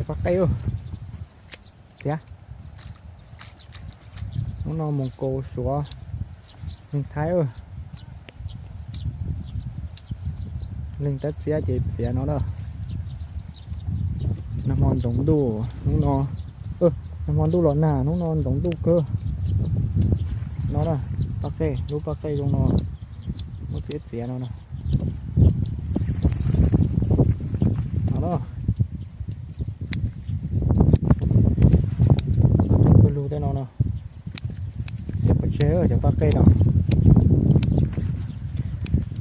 Paj qej, txiav. Hnub no Moos Kaus Suav, neeg Thaib. Leej tab txiab ces txiav no na. Nag hmo ntxoov ntuj, hnub no, nag hmo ntuj los nag, hnub no ntxoov ntuj kawg. No na, paj qej, lub paj qej zoo no, muab txiav txiav no na. No na, paj qej pawg lug tej no na. Txiav pov tseg cov paj qej no.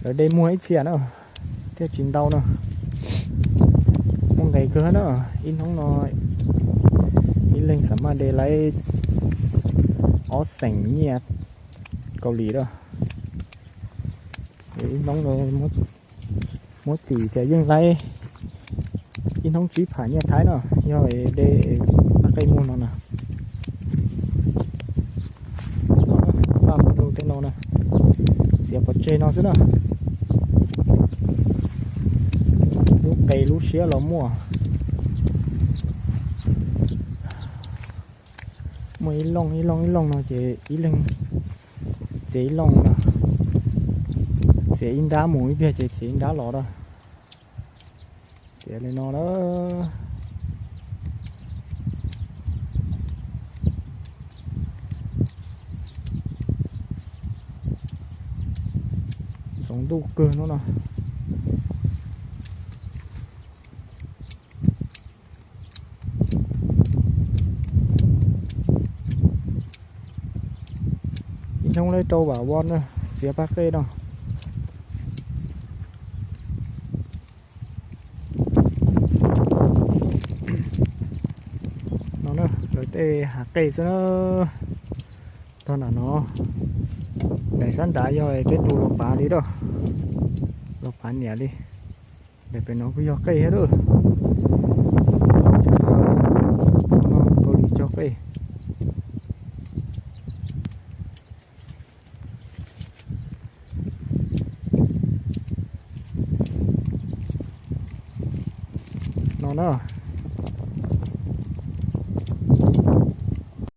Lawv de muag ib txhia na, thiaj tsis ntau na. Muaj nqis kawg na, ib hnub no ib leeg xam maj de laib ob xeem nyiaj Kaus Lim lawm. Ib hnub no muab tim tias yeej laib ib hnub tsib phav nyiaj Thaib no, yog de paj qej muag no na. Paj pawg lug tej no na, txiav pov tseg no xwb na. Lub qe lub siab los muaj. Muaj ib looj ib looj ib looj no ces ib leeg txiav ib looj no, txiav ib nrab mus ib pliag ces txiav ib nrab los na. Txiav li no na. Ntxoov ntuj kawg hnub no. Ib hnub laib rau vam voj na, txiav paj qej no. No na, lawv tej hav qej xwb na. Tog nram no, daim sab nrad yog peb tus los pav li na, los pav niam li. Daim pem no kuj yog qej thiab lawm. Kaus Lim cog qej. No na,